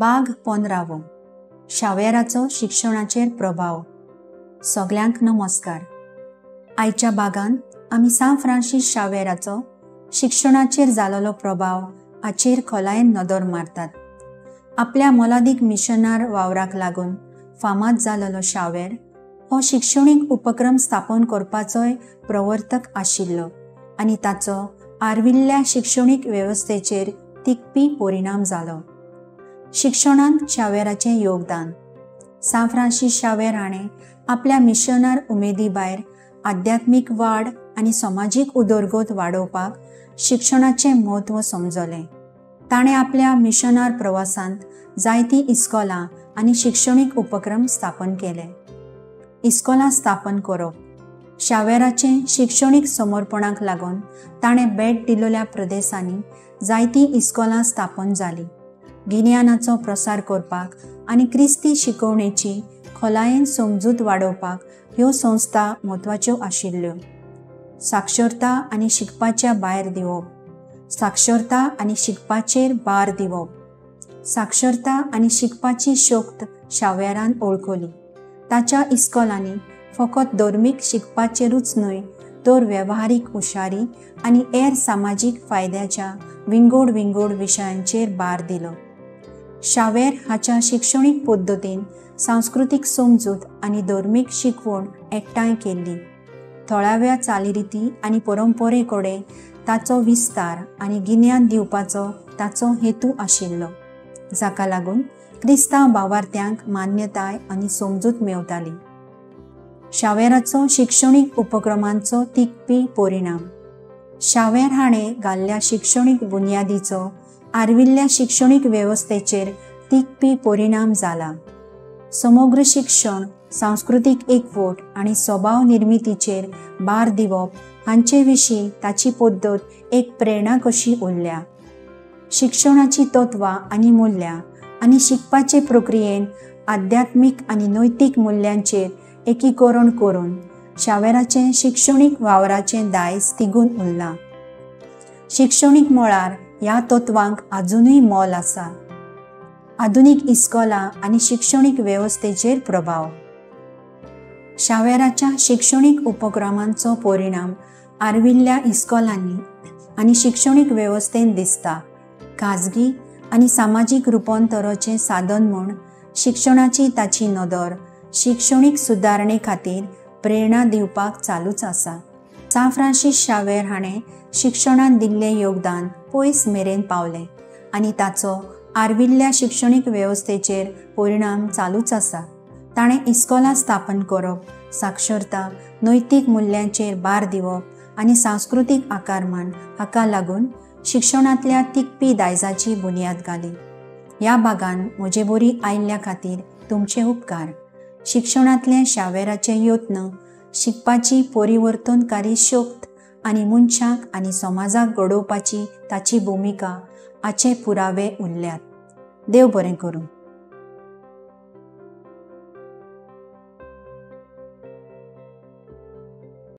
भाग 15 शावेराचो शिक्षणाचेर प्रभाव. सगल्यांक नमस्कार. आयच्या भागान आमी सांत फ्रांसीस शावेराचो शिक्षणाचेर जालोलो प्रभाव हाचेर खोलायेन नदर मारतात. आपल्या मोलादीक मिशनार वावराक लागून फामाद जालोलो शावेर हो शिक्षणीक उपक्रम स्थापन करपाचोय प्रवर्तक आशिल्लो आनी ताचो आर्विल्ल्या शिक्षणीक वेवस्थेचेर तिगपी परिणाम जालो. शिक्षणांत शावेराचें योगदान. सांत फ्रांसीस शावेर हाणें आपल्या मिशनार उमेदी भायर आध्यात्मीक वाड आनी समाजीक उदरगत वाडोवपाक शिक्षणाचें म्हत्व समजलें. ताणें आपल्या मिशनार प्रवासांत जायतीं इस्कोलां आनी शिक्षणीक उपक्रम स्थापन केले. इस्कोलां स्थापन करप. शावेराचें शिक्षणीक समर्पणाक लागून ताणें भेट दिल्ल्या प्रदेशांनी जायतीं इस्कोलां स्थापन जालीं. गिन्यानाचो प्रसार करपाक आनी क्रिस्ती शिकवणेची खोलायेन समजूत वाडोवपाक ह्यो संस्था म्हत्वाच्यो आशिल्ल्यो. साक्षरता आनी शिकपाच्या भायर दिवप. साक्षरता आनी शिकपाचेर भार दिवप. साक्षरता आनी शिकपाची शक्त शावेरान वळखली. ताच्या इस्कोलांनी फकत धर्मीक शिकपाचेरूच न्हय तर वेव्हारीक हुशारी आनी हेर सामाजीक फायद्याच्या विंगड विंगड विशयांचेर भार दिलो. शावेर हाच्या शिक्षणीक पद्दतीन सांस्कृतीक समजूत आनी धर्मीक शिकवण एकठांय केल्ली. थळाव्या चालीरिती आनी परंपरे कडेन ताचो विस्तार आनी गिन्यान दिवपाचो ताचो हेतू आशिल्लो, जाका लागून क्रिस्तांव भावार्थ्यांक मान्यताय आनी समजूत मेवताली. शावेराचो शिक्षणीक उपक्रमांचो तिगपी परिणाम. शावेर हाणें घाल्ल्या शिक्षणीक बुन्यादीचो आर्विल्ल्या शिक्षणीक वेवस्थेचेर तिगपी परिणाम जाला. समग्र शिक्षण, सांस्कृतीक एकवट आनी स्वभाव निर्मितीचेर भार दिवप हांचे विशीं ताची पद्दत एक प्रेरणा कशी उरल्या. शिक्षणाची तत्वां आनी मुल्यां आनी शिकपाचे प्रक्रियेन आध्यात्मीक आनी नैतीक मुल्यांचेर एकीकरण करून शावेराचें शिक्षणीक वावराचें दायज तिगून उरलां. शिक्षणीक मळार ह्या तत्वांक आजुनूय मोल आसा. आधुनीक इस्कोलां आनी शिक्षणीक वेवस्थेचेर प्रभाव. शावेराच्या शिक्षणीक उपक्रमांचो परिणाम आर्विल्ल्या इस्कोलांनी आनी शिक्षणीक वेवस्थेंत दिसता. खाजगी आनी सामाजीक रुपांतराचें साधन म्हूण शिक्षणाची ताची नदर शिक्षणीक सुदारणे खातीर प्रेरणा दिवपाक चालूच आसा. सांत फ्रांसीस शावेर हाणें शिक्षणांत दिल्लें योगदान पयस मेरेन पावलें आनी ताचो आर्विल्ल्या शिक्षणीक वेवस्थेचेर परिणाम चालूच आसा. ताणें इस्कोलां स्थापन करप, साक्षरता, नैतीक मुल्यांचेर भार दिवप आनी सांस्कृतीक आकारमान हाका लागून शिक्षणांतल्या तिगपी दायजाची बुन्याद घाली. ह्या भागान म्हजे बरी आयिल्ल्या खातीर तुमचे उपकार. शिक्षणांतले शावेराचे यत्न शिकपाची परिवर्तनकारी शक्त आनी मनशाक आनी समाजाक घडोवपाची ताची भुमिका हाचे पुरावे उरल्यात. देव बरें करूं.